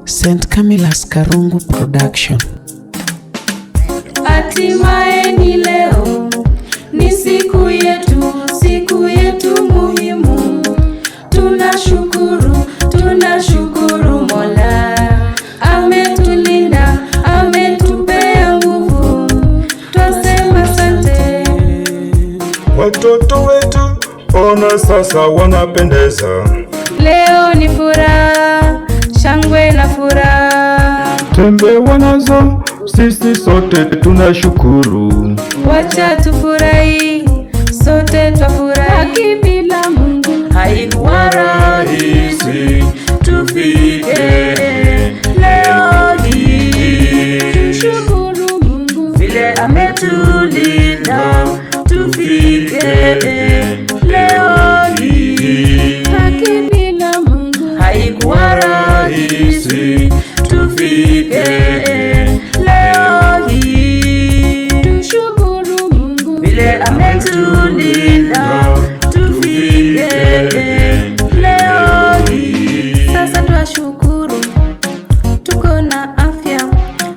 St. Camillus Karungu Production. Hatimaye ni leo, ni siku yetu muhimu. Tunashukuru, tunashukuru Mola, ametulinda, ametupea nguvu, twasema asante. Watoto wetu ona sasa wanapendeza. Leo ni furaha, shangwe na furaha. Tembe wanazo, sisi sote tunashukuru. Wacha tufurahi, sote twafurahi. Haki bila Mungu haikuwa rahisi, tufike leo hii. Tushukuru Mungu vile ametulinda, tufike leo hii. Haki bila Mungu haikuwa rahisi, tufike leo hii. Tushukuru Mungu vile ametulinda, tufike leo hii. Sasa twashukuru, tuko na afya,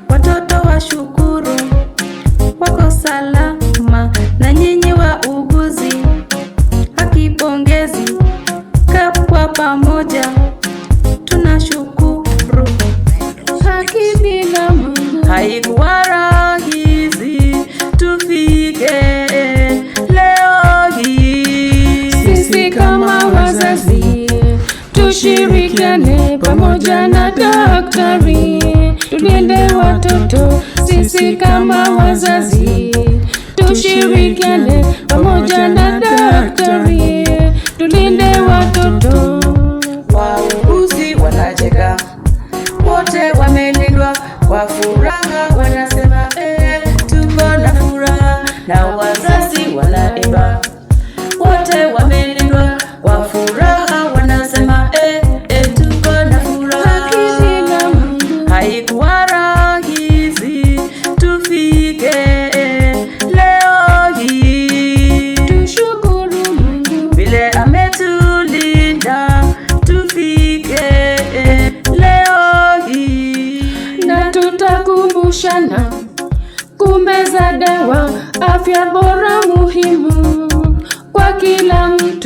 watoto washukuru, wako salama, na nyinyi wauguzi, haki pongezi, kwa pamoja tunashukuru. Haki bila Mungu haikuwa rahisi, tufike leo hii. Sisi kama wazazi tushirikiane pamoja na daktari, tulinde watoto. Sisi kama wazazi tushirikiane pamoja na daktari, tulinde watoto. Wauguzi wanacheka, wote wamelindwa kwa furaha, wanasema tuko na furaha, na wazazi wanaimba, wote wamelindwa kwa furaha, wanasema tuko na furaha. Haikuwa rahisi tufike leo hii. Tushukuru Mungu vile ametulinda tufike leo hii. Na tutakumbushana kumeza dawa, afya bora muhimu kwa kila mtu.